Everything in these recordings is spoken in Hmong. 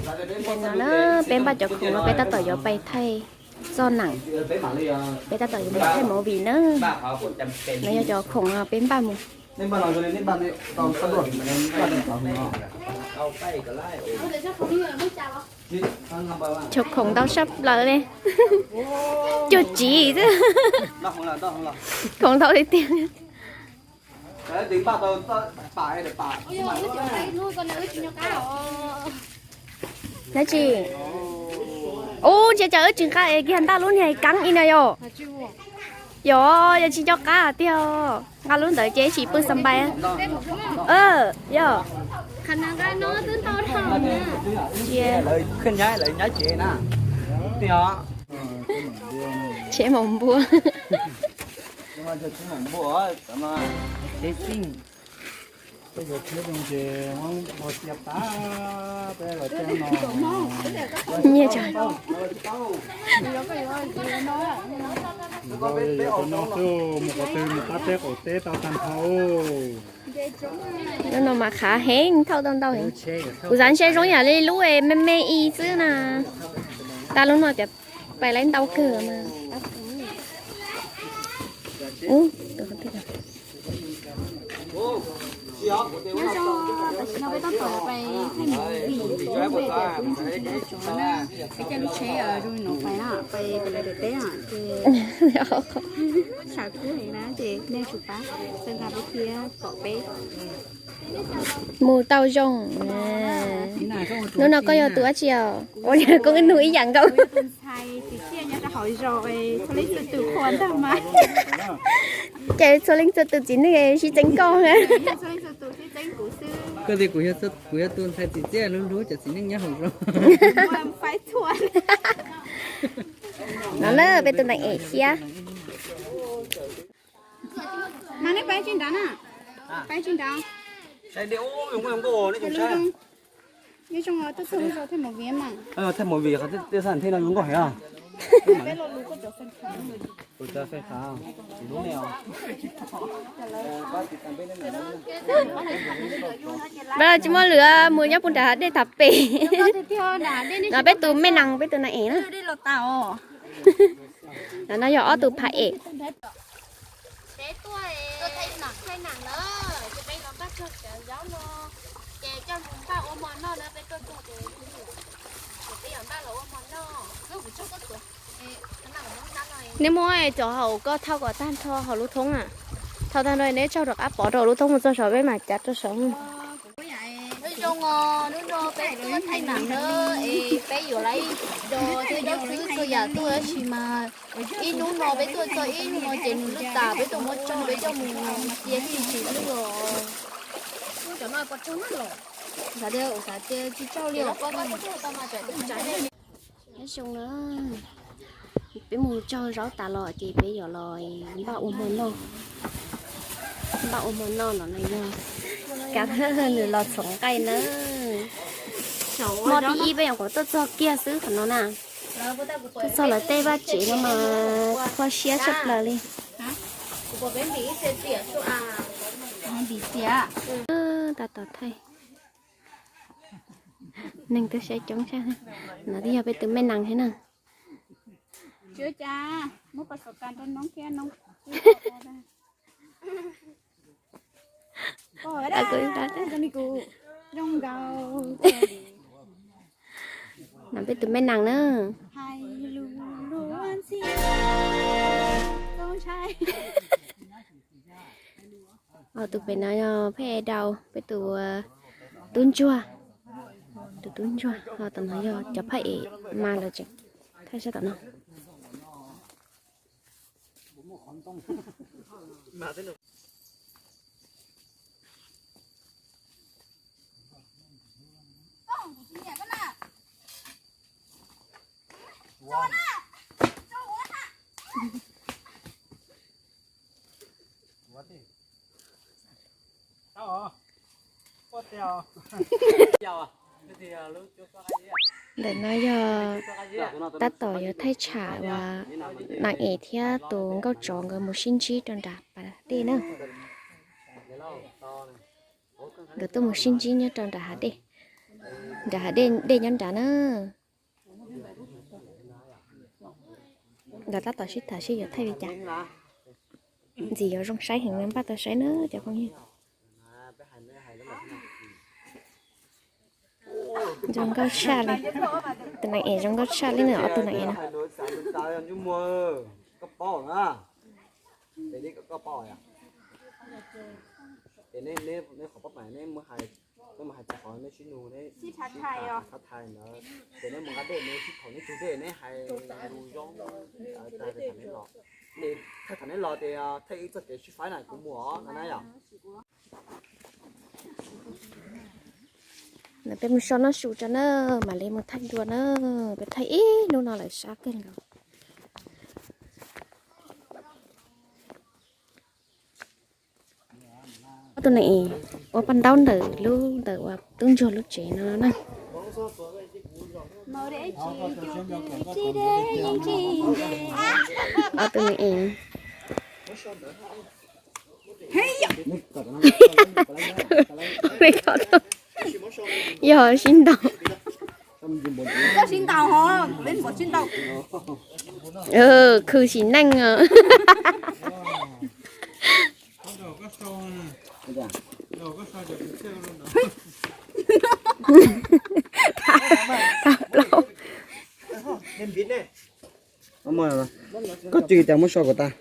Ntawm no na, peb npaj cov khoom no peb tab tom yuav pais thaij txoj neem, peb tab tom yuav mus thaij movie na. No yog cov khoom no peb npaj mus. Cov khoom ntau sab plaws li. Cuag tsiv xwb. Khoom ntau li tiag. Dab tsi? Ub, ntshe cas wb tsis nqa es kiag ntaj lub niag keeb ib no yom. Yog, yog tsis nco qab tiag. Nqa lub ntawd ces ib sim pw xa npais. Yog. Tsheb maum npua. Nyiaj tsawg. Mus qhov twg mus qab teb qaum teb tau tag nrho. Lub no mas qhav heev, thauj tau ntau heev. Kuv xav ntshe zoo yam li lub me me i xwb na. Tab lub no tias pais laib ntau kawg mas. Ub, tam sim no peb tab tom pais thaij movie, peb tsis tau tsov na, peb caij lub tsheb zoo li no pais na, pais pem lawv daim teb na ces tshav kub heev na ces nej tsum pab txhawb nqa peb thiab pom peb. Mus tau zoo. Hnub no koj yog tus dab tsi os? Ua li koj nug ib yam nkaus. Ces txhua leej txhua tus txiv neej sib txeeb koj. Koj tias kuv yog tus ntxhais tsim txiaj hlub hlub cov txiv neej nyob hauv zos. No na, peb tus neeg em thiab. Mas nej pab tsis nrad na, pab tsis nrad. Thaij movie qhov tej xab thiaj no zoo nkauj heev. Peb tsis muaj lwm mus nyob puag nram hav dej tas pem. No peb tus me nees, peb tus neeg em na. No yog ob tug phav em. Neb muab cov hauv ko thau kom tag nrho hauv lub thoob na. Thau tag nrho neb tsaug rov qab pov rau lub thoob mus txog saum peb mam cav rau saum. Zoo os, hnub no peb tuaj thaij neem na, es peb yuav lawv cov thiab cov xwb txhua yam tuaj tab sis mas ib hnub no peb tuaj txog ib hnub no ces nws lwj tas, peb tuaj muab tsaug peb coj mus cia thiaj tsis lwj os. Xav tias, xav tias tsis tsaug li os. Nyob zoo na, peb mus tsaug zaub tas los ces peb yuav los npaj ua hmo noj. Npaj ua hmo noj no na yog kav nws los txhoov nqaij na. Hmo thib ib peb nyuam qhuav tuaj txog kiag xwb qhov no na. Tuaj txog lawv tej vaj tsev no mas kho siab tshaj plaws li. Tab tom thaij. Neeg twb saib coob tshaj. No twb yog peb tus me nees thiab na. No peb tus me nees na. Tus pem no yog phaj es dau, peb tus tub ntsuag. Tus tub ntsuag, ho tom no yog cov phaj es mas lawv tseem thaij sab tom no. Ntawm no yog tab tom yuav thaij tsham uas nees em thiab tus nkauj tsov nkawd mus sib ntsib rau nram pas dej na. Nkawd tuaj mus sib ntsib nyob rau nram hav dej. Nrad hav dej, dej nyob nrad na. Nkawd tab tom sib tham seb yuav thaij li cas. Ntxim yuav zoo saib heev, npaj tau saib na cov phooj ywg. Zoo nkauj tshaj li. Tus nas ev zoo nkauj tshaj li na, ob tug nas ev no. Koj paub na, ces nej qhov pab mas nej mus hais, nej mus hais txog qhov nej sib nug, nej sib tham thaiv ntawd, ces nej mus nqa dej, nej sib thaum nej tsug dej nej hais lus zoo, tag tham neb los, ces thaij tham neb los ces thaij ib txoj kev sib faib na kuv mus os no na yom. Peb mus so noj su tso na, mam li mus thaij dua na. Peb thaij ib hnub no lawm sab kawg nkaus. Ob tug nas ev ua paj ntaub ntawm lub ntawm uas tub ntsuag lub tsev no na. Ob tug nas ev. Yog sib ntaus. Khwv sim neej. Thab plaub. Koj tsis cas muab so kom tas.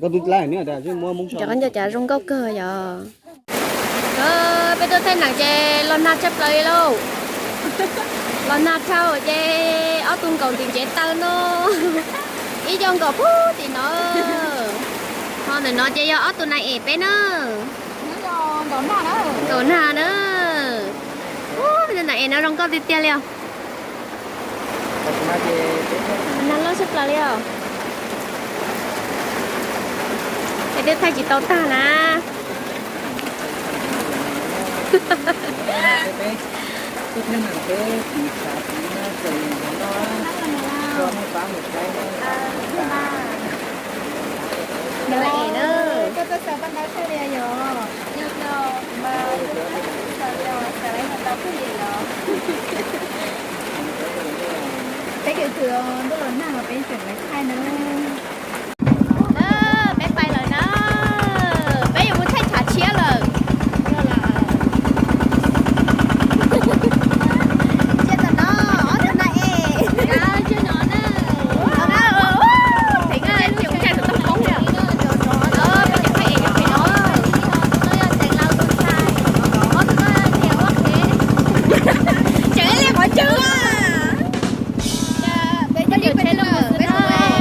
Koj twb laib ni, muab muab so. Cov qab ncaws cas zoo nkauj kawg yom. Peb tuaj thaij neem ces los nag tshaj plaws li lauj. Los nag dhau ces ob tug nkaum tim ntsev taw no. Ib co nkaum pug tim no. Ho ntawm no ces yog ob tug nas ev peb na. Nkaum nag na. Ub, nas ev no zoo nkauj tiag tiag li os. Nag loj tshaj plaws li os. Es twb thaij tsis tau tag na. Nas ev na. Peb kws kws ntuj los nag los peb tseem lawv thaij na. Peb pais lawm na. Peb yuav mus thaij tshav tshiab lawm. Tsiaj tom no, ob tug nas ev. Tsiaj no na. Peb tseem thaij tus toj poob li. Peb tseem thaij ev rau pem no. Tseem ib leeg qhov ncauj a. Peb cov tsheb no peb mus, peb mus, peb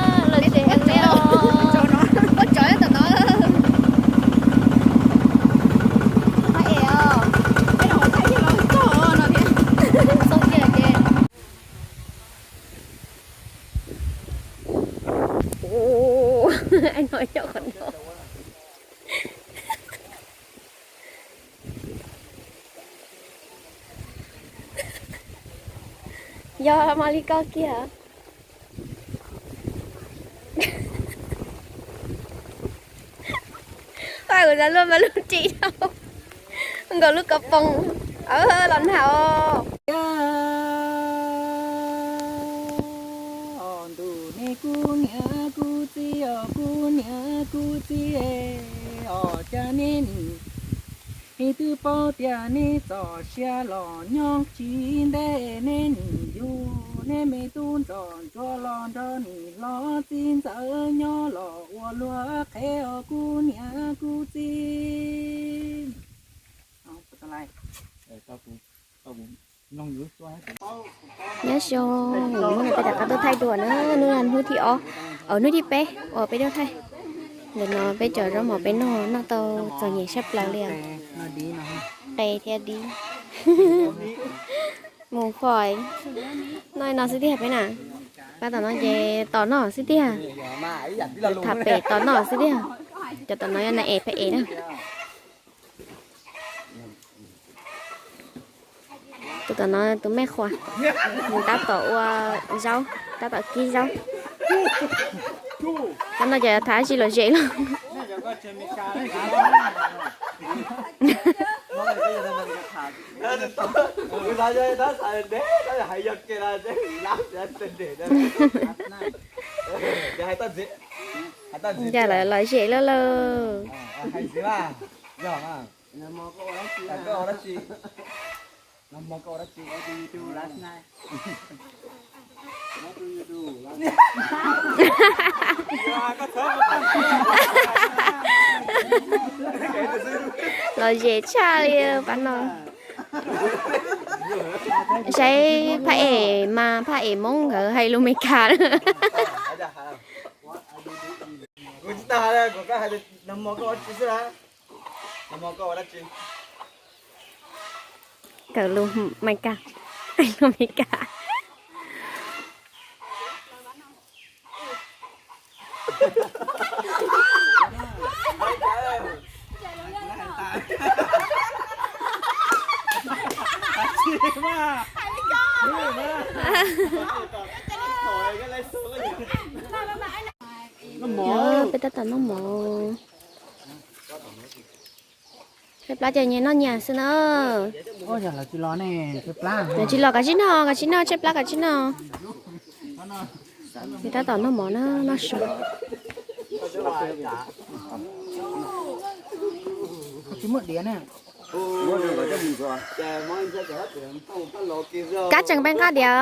mus ua tsov no, ua tsov nyob tom no. Peb los thaij los txog no thiab. Xoo kiag ces. Ua, no nyob qhov no. Yog mas li koj kiag. Paj kuv xav luaj mas lub ris dhau nkaus lub kov poog. Los nag os. Os ntuj ne kuv niam kuv txiv, os kuv niam kuv txiv, os cas neb nim twb paub tias neb txoj sia los nyob tsis ntev, neb nim yug neb me tub ntxom ntsuav los nrog nim hlob txiv ntxawm nyob los ua luag qhev os kuv niam kuv txiv. Nyob zoo, hnub no peb rov qab tuaj thaij dua na, hnub no hnub thib ob, hnub thib peb uas peb tuaj thaij. Ntawm no peb cov zaub mov peb noj, noj tau txom nyem sab plaws li os. Qe thiab dib. Mus qhov no, no xwb tiag peb na. Pab tom no ces tos noj xwb tiag. Tham pem tos noj xwb tiag. Cov tom no yog nas ev peb ev na. Tus tom no tus mej qhua, nws tab tom ua zaub, tab tom kib zaub. Cov no ces tham dab tsi lom zem los. Cas lawv lom zem lawm lauj. Lom zem tshaj li pab no. Saib phaj es mas phaj es Hmoob nkawd hais lus Meskas. Kawm lus Meskas, lus Meskas. Peb tab tom noj mov. Tshaib plab ces nyias noj nyias xwb na. Tsis los, koj tsis noj, koj tsis noj, tshaib plab koj tsis noj. Peb tab tom noj mov na, noj su. Kab tseem peb nqa diav.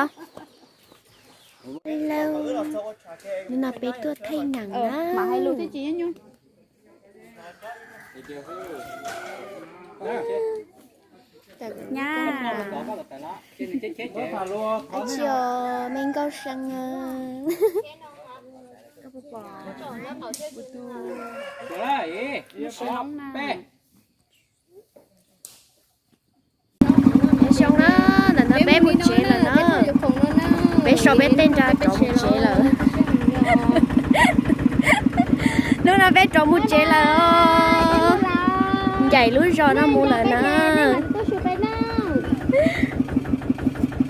Hnub no peb tuaj thaij neem na. Tsis me nkauj see. Zoo na, ntawm no peb mus tsev lawm na. Peb so peb tej nra rov mus tsev lawm. Hnub no peb rov mus tsev lawm os. Ncaim lub zos no mus lawm na.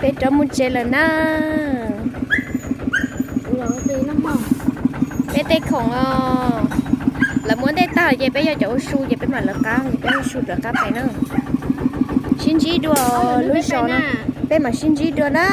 Peb rov mus tsev lawm na. Peb tej khoom os, lawv muab ntej tag lawm ces peb yog cov ua su ces peb mam lawv qab, peb ua su rov qab pem na. Sib ntsib dua lub zos no, peb mam sib ntsib dua na.